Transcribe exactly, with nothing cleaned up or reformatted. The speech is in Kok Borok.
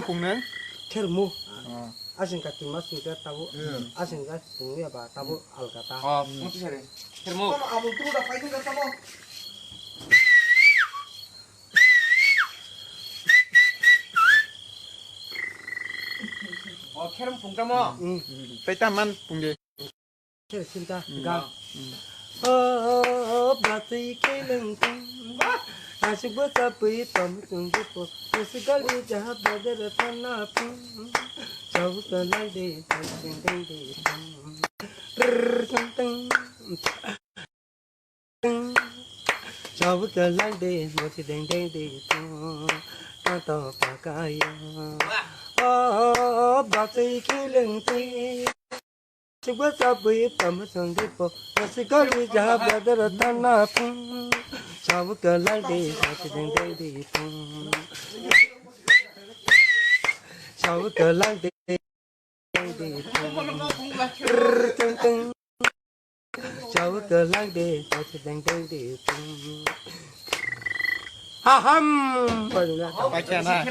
Pungnai? Khermu. Oh. Asing ka tima sing ka tabo. Hmm. Asing ka sing ya ba tabo alga ta. Oh, pungnai sari. Khermu. Tamo abo tu da pai ka tamo. Oh, khermu pung tamo. Hmm. Tei taman pung de. Sir, sinta, hmm, ga. Hmm. Oh, oh, oh, oh, batwi khe lengtong. Asik bo chapwi tom tung di po. Asik gali jaha badar thana pung. Chau ka lai de, tang teng teng de pung. Rrrr, tang teng. Chau ka lai de, mo chi deng deng de pung. Ta to pa ka ya. Oh, oh, oh, batwi khe lengtong. Chukwa chapwi pama chang di po, nasi kali jaha brother thana pung. Chabu kalang di, nasi deng deng di pung. Chabu kalang di, deng di pung. Rrrr, teng teng. Chabu kalang di, nasi deng deng di pung. Aham. Bacha na.